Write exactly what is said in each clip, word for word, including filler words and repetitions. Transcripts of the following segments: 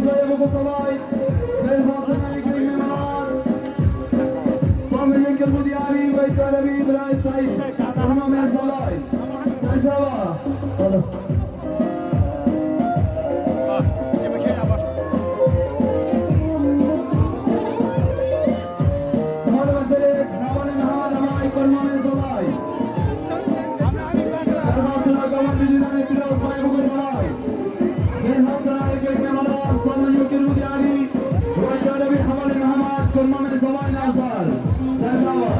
Buguzalay, Ferhat Aygün Memerat, Sami Yekil Budiyari ve Karabi İbrahim Said, Kurma Mezalay, Serjava. Mala meselek, Hevalê Mihemed Emay, Kurma Mezalay. Serhatına Gavan Bilgilerine biraz saygı Buguzalay. Ferhat Aygün Memerat, Sami Yekil Budiyari, ve Karabi Hevalê Mihemed, Kurma Mezalay Nazar. Serjava.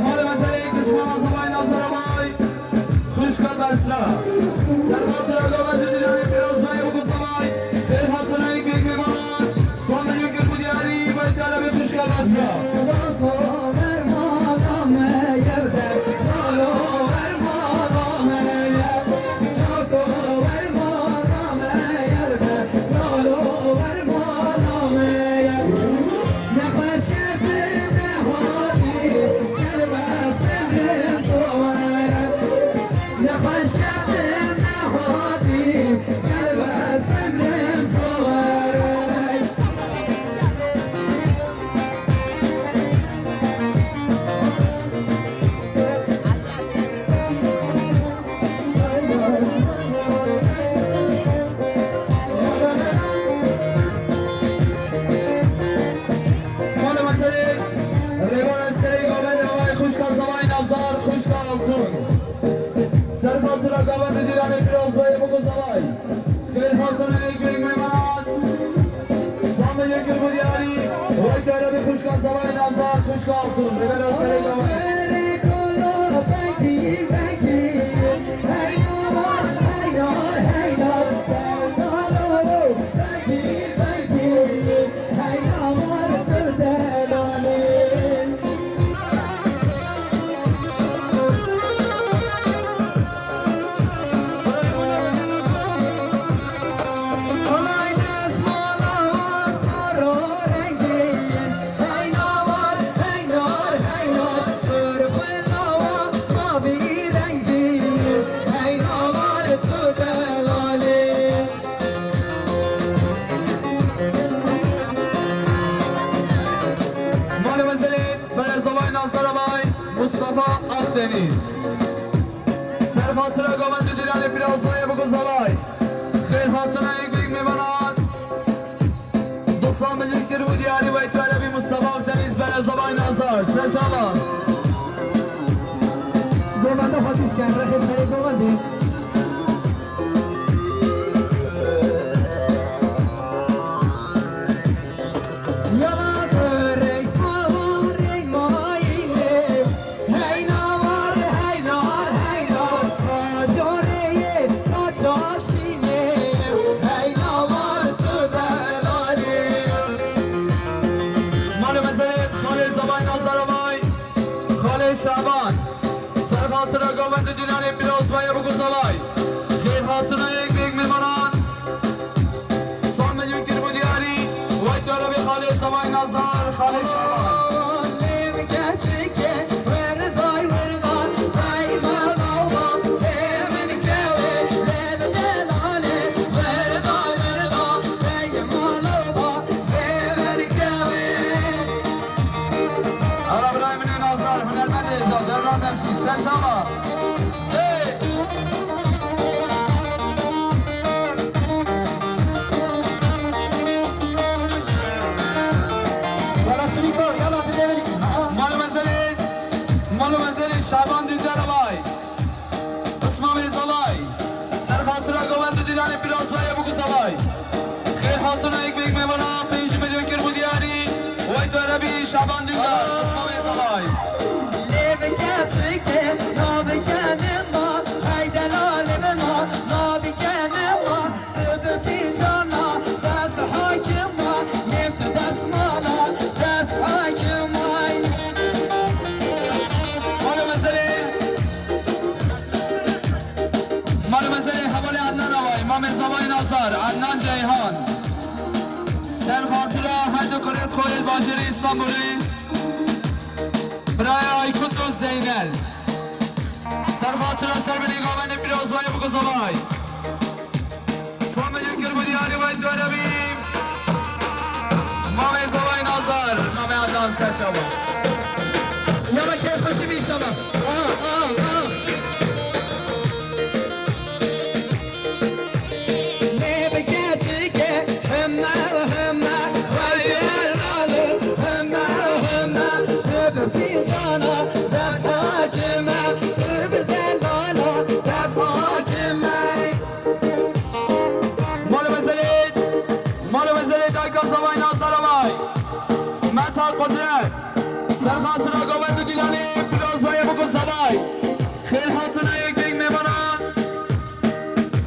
Mala meselek, Dişmana Zavay Nazar Avay, Xwişka Besra. Serhatira Gavendî Dîlanê Pîroz Bey Buguzalay, Ferhatira Ekmek Memerat, Sami Yekil Budiyari, Baykara ve Xwişka Besra. Mala meselek, Rêvana Serê Gavendî Avay, Xwişka Zavay Nazar, Xwişka Altun. Serhatira Gavendî Dîlanê Pîroz Bey Buguzalay. Ferhatira Ekmek Memerat, Sami Yekil Budiyari, Waytara ve Xwişka Zavay Nazar, Xwişka Altun. Rêvana Serê Gavendî. Deniz. Ser xatira govend û dîlanê pîrozbayê bû ku zavay. Xêr hatina yek bi yek mêvanan. Du sed milyon kir bû diyarî wey tu erebî Mustafa Akdeniz bere zavay Nazar. Ser çava. Govenda xwe dîs ken, rexê serê govendê. Malê mezelê xalê zavay Nazar avay, xalê Şaban. Ser xatira govend û dîlanê pîrozbayê bû ku zavay. Xêr hatina yek bi yek mêvanan. Sed milyon kir bû diyarî. Wey tu erebî xalê zavay Nazar, xalê Şaban. Lê min keçikê werday werdan, hey mala ba, lê min kewê, lê min delalê, werday werdan, hey mala ba, lê min kewê. Ara birayê min ê Nazar, hunermendê êca, Devran Mesûd, ser çava. Çê! Kalashnikov, yala, tu devirî. Mal û mezelê, mal û mezelê Şaban Dündar avay. Qisma wê zavay. Ser xatira govend û dîlanê pîrozbayê bû ku zavay. Xêr hatina yek bi yek mêvana, pêncî milyon kir bû diyarî. Wey tu erebî Şaban Dündar, qisma wê zavay. Lê bi keçikê nabikene ma, hey delalê min ma, nabikene ma. Tu bi fîcana dest hakima, nêv tu destmala dest hakimay. Mala mezelê, mala mezelê hevalê Adnan avay, mamê zavayê Nazar, Adnan Ceyhan. Ser xatira her du kurê xwe yê bajêrê Îstanbulê, birayê Aykut û Zeynel. Ser xatira ser binê govendê pîrozbayê bû ku zavay. Sed milyon kir bû diyarî wey tu erebî. Mamê zavayê Nazar, mamê Adnan ser çava. Yala keyf xweşî bî înşallah. Ah, ah, ah. Lê bi keçikê heme heme, hey delalê, heme heme, tu bi fîcana dest hakime, tu bi delala dest hakime. Mala mezelê, mala mezelê dayka zavayê Nazar avay. Meta Qudret. Ser xatira govend û dîlanê pîrozbayê bû ku zavay. Xêr hatina yek bi yek mêvanan.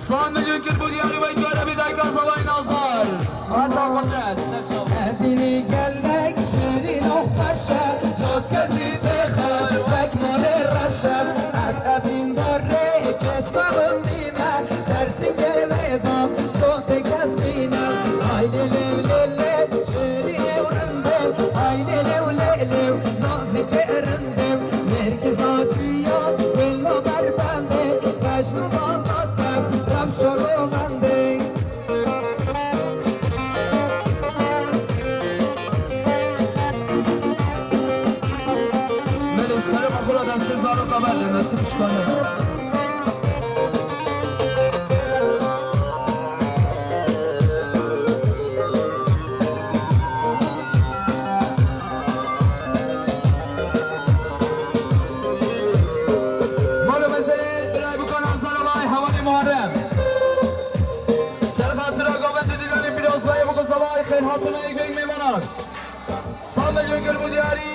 Sed milyon kir bû diyarî wey tu erebî dayka zavayê Nazar. Meta Qudret. Ser çava. Evînî gelek şirîn û xweş e, cot kesî têxir wek malê reş e. Ez evîndarê keçka xindî me, ser singê wê da cotê kesî ne. Ay lê lê lê lê, şirînê û rindê, ay lê lê lê lê, nazikê rindê. Nêrgiza çiya, dilna berbendê, bejn û bala te, rewşa govendê. Melê, ji kerema xwe re destê zaroka berde, Nesîb çikane. Mala mezelê birayê Bukan Azar avay, hevalê Muharrem. Ser xatira govendê dîlanê pîrozbayê bû ku zavay, xêr hatina yek bi yek mêvanan. Sed milyon kir bû diyarî,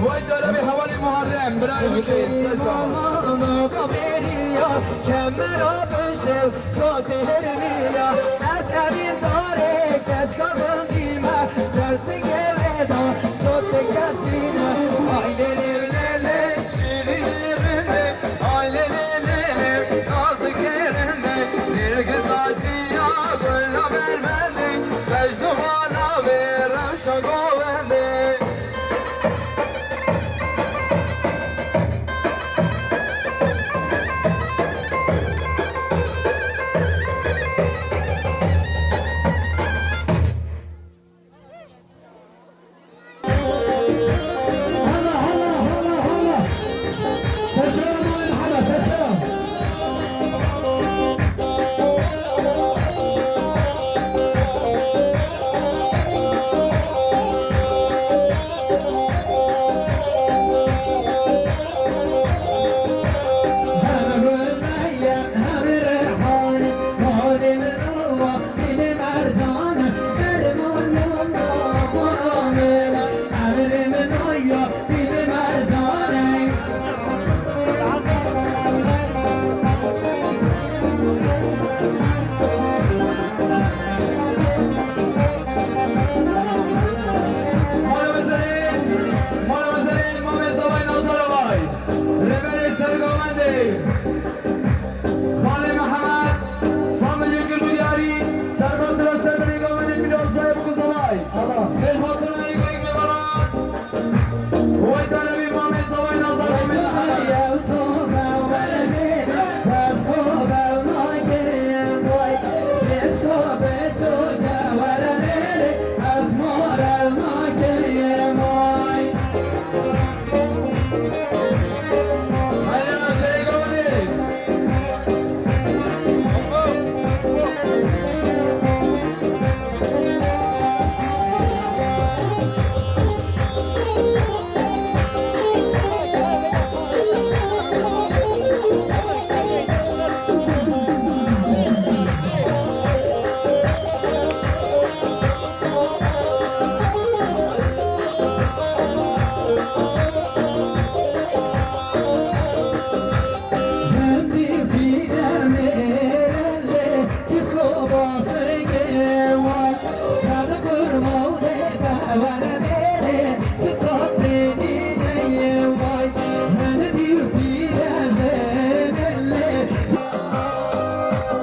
wey tu erebî hevalê Muharrem, birayê Bikê, ser çava. Mala bêriya, kemera bijde, Cotê hêrmiya, ez evîndarê keçka gundî me, ser singê wê da, cotê kesî ne. Ay lê lê lê lê, şirîn rindê, ay lê lê lê lê, nazikê rindê, nêrgiza çiya, gula berbendê, bejn û bala wê, rewşa govendê. Hala, hala, hala, hala. Sesler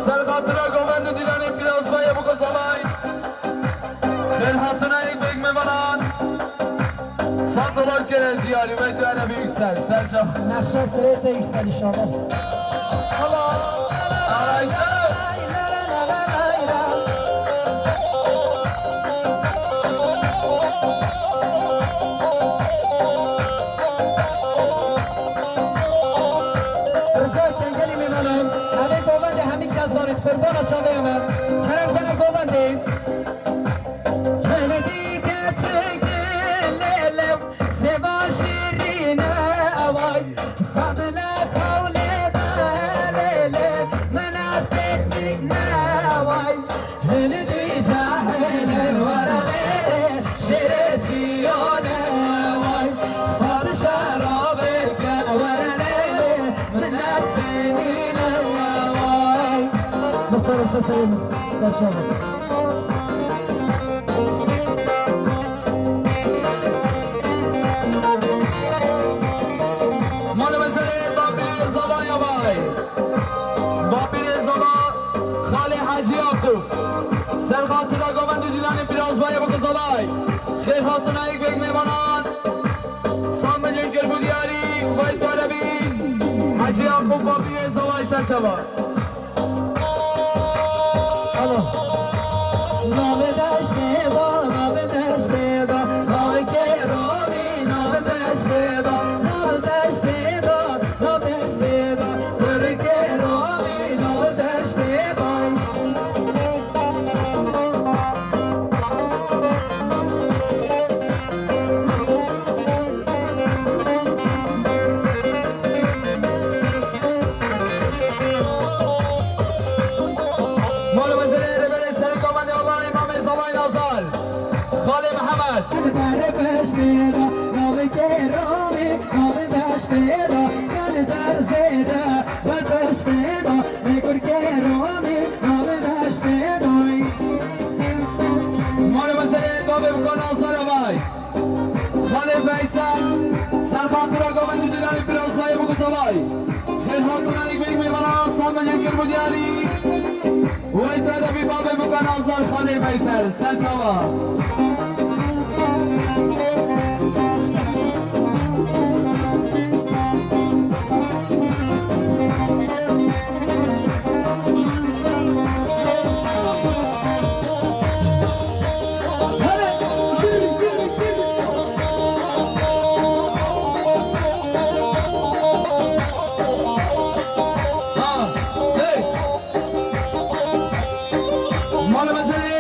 Ser xatira govend û dîlanê pîrozbayê biko zavay. Xêrhatina êk bêg mêvanan. Sağ olun kere diyarî ve cere yüksel. Serçe. Nexşe sirê te yüksel inşallah. Arayışta. Rica kengelî mêvanan, em ê govendê hemî kes zanît, qurbana çavê me. Kerem kene govendê. Hene dî keçik lêlew, sêva şîrîne vay. Sed li xewlê de lêlê, min ev pêk bîne vay. Hene dî cahil were lêlê, şêrê çiyane vay. Sed şerabê ke were lêlê, min ev pêk bîne vay. Muhtarım, sesayım, serçava. Mala mezelê bapîrê zava ya vay. Bapîrê zava xalê Hacî Yakûb. Ser xatira govend û dîlanê pîrozbayê biko zavay. Xêr hatina êk bêg mêvanan. San milyon kir bû diyarî. Vay tu erebî. Hacî Yakûb bapîrê zavay serçava. Alo. Navê deştê de, navê deştê de, navê kêromî, navê deştê de, navê deştê de, navê deştê de, kurê kêromî, navê deştê de. Mala mezelê rêberê serê govendê ava Îmamê Zavay Nazar, Xalê Mihemed. Berê beştê de, navê kêromî, navê deştê de, navê derzê de, ber beştê de, lê kur kêromî, navê deştê de. Mala mezelê bavê biko Nazar avay. Xalê Feysel, ser xatira govend û dîlanê pîrozbayê biko zavay. Xêr hatina êk bêg mêvanan, san milyon kir bû diyarî. Wey tu erebî bavê biko Nazar, Xalê Feysel, serçava. Mala mezelê,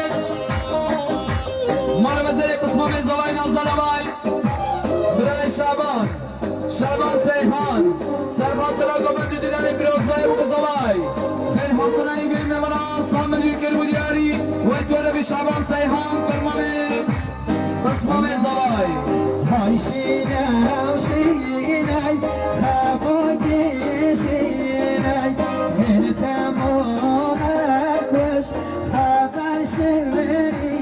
mala mezelê Qismamê Zavay Nazar avay. Birayê Şaban. Şaban Seyhan, ser xatira govend û dîlanê pîrozbayê biko zavay. Xêr hatina êk bêg mêvanan, san milyon kir bû diyarî. Wey tu erebî Şaban Seyhan, kurmanê Qismamê zavay. Hay şîne, şîne, xebakê şîne, her temone kuş. Xeber şirinî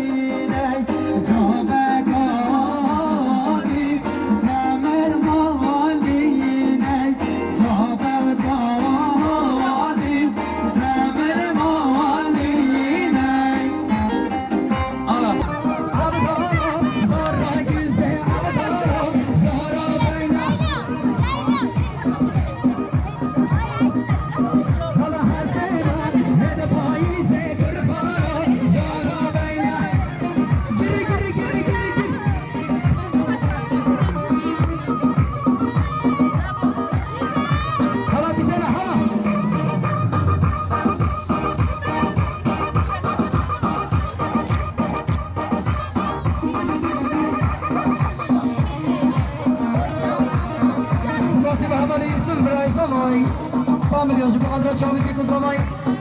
ney, cavekadî, temer malî ney, cavekadî, temer malî ney. Ala. Samir ya ji bo xatir çavê ku zavay,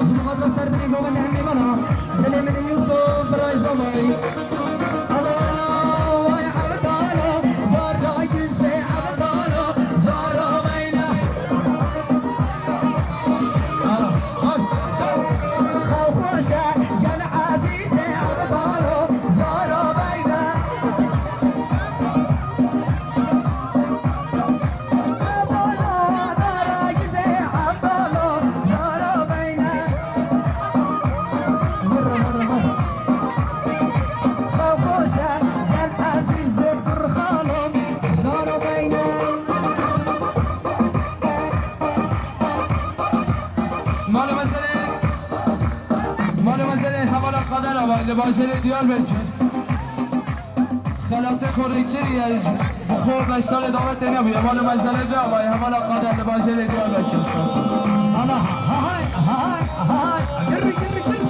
ji bo xatir ser binê govend hemê mana. Dilê min Yusuf Biray zavay. Malê mezelê, malê mezelê hevala Qadera ve li bajarê Diyarbekir. Xelatê xwe rê kiriye, bi xwe beşdarê dawetê nebûye. Mala mezelê vê avayê, hevala Qader li bajarê Diyarbekir. Ana, hay, hay, hay, gir, gir, gir.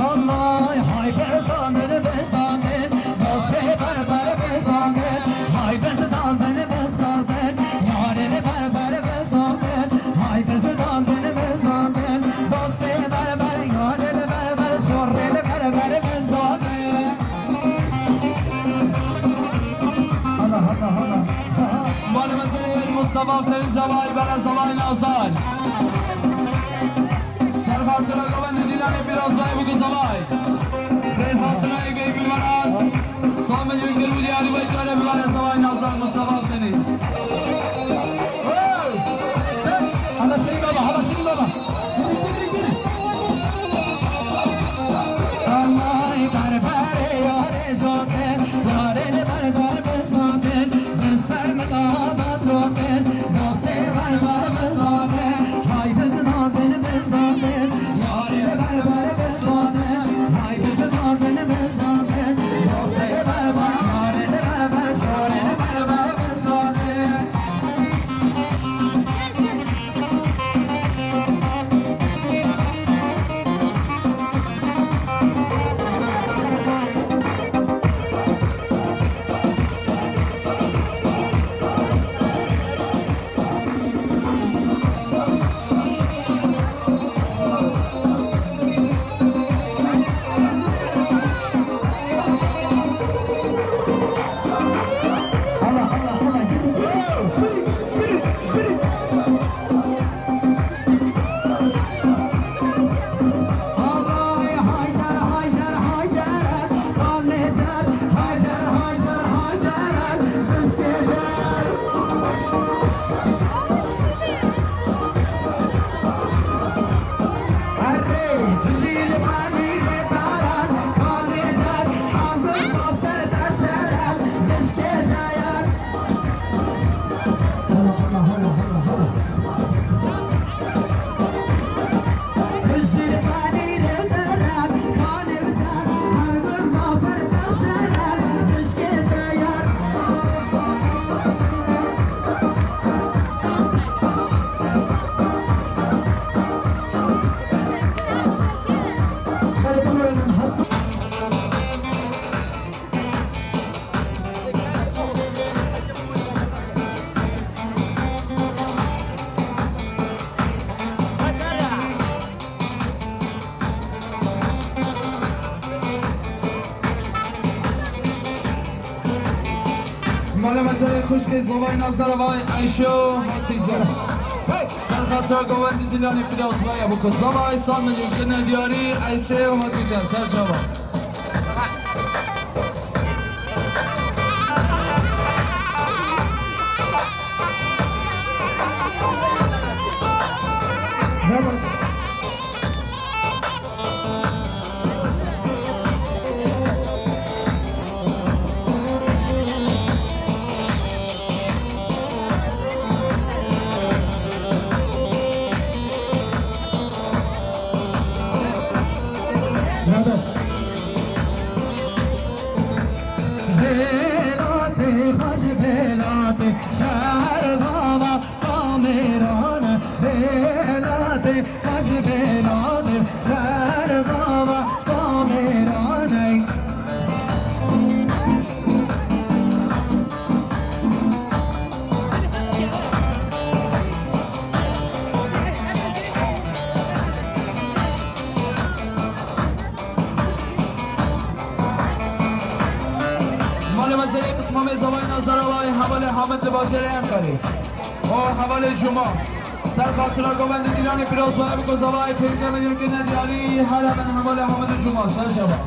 Allah, hay, bezdandin, bezdandin, dostê berber bezdandin. Hay, bezdandin, bezdandin, yarê li berber bezdandin. Hay, bezdandin, bezdandin, dostê berber, yarê li berber, şorê li berber bezdandin. Mala mezelê Mustafa Feyzavay, Bela Zavay Nazar. Ser xatira govendê Dîlanê Pîrozbayê biku zavay. Xêr hatina êgey bîlmeran. Samir Yurgir û diyarî vay diyarê bibare zavay Nazar Mustafa Deniz. Hey! Çek! Hala Şehîd Baba, hala Şehîd Baba. Mala mezelê xuşkê zavay Nazar vay Ayşe û Hatice. Ser xatira govendê Dîlanê Pîrozbayê biku zavay Samir Yurgir û diyarî Ayşe û Hatice. Ser çava. Bêlatê xwe ji bêlatê şer gava kamêran e. Bêlatê xwe ji bêlatê şer gava kamêran e. Meselê qismamê zavayê Nazar Alayê hevalê Hamid li bajêrê Enqerê. O hevalê Cuma. Ser xatira govendê Dîlanê pîroz waya biko zavayê pênce milyon kirine diyarî her hemen hevalê Hamid û Cuma. Ser şeva.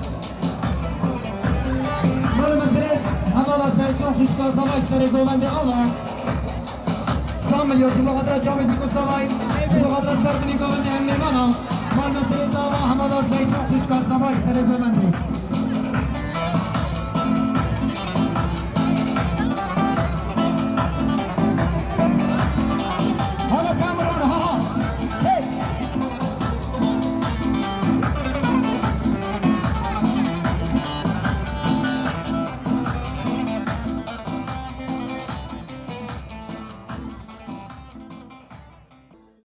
Mal meselê hevala Zeytun xuşka zavayê serê govendê Ala. Sed milyon ji bo xatira çavê dîko zavayê, ji bo xatira ser binî govendê em mêvana. Mal meselê dava hevala Zeytun xuşka zavayê serê govendê.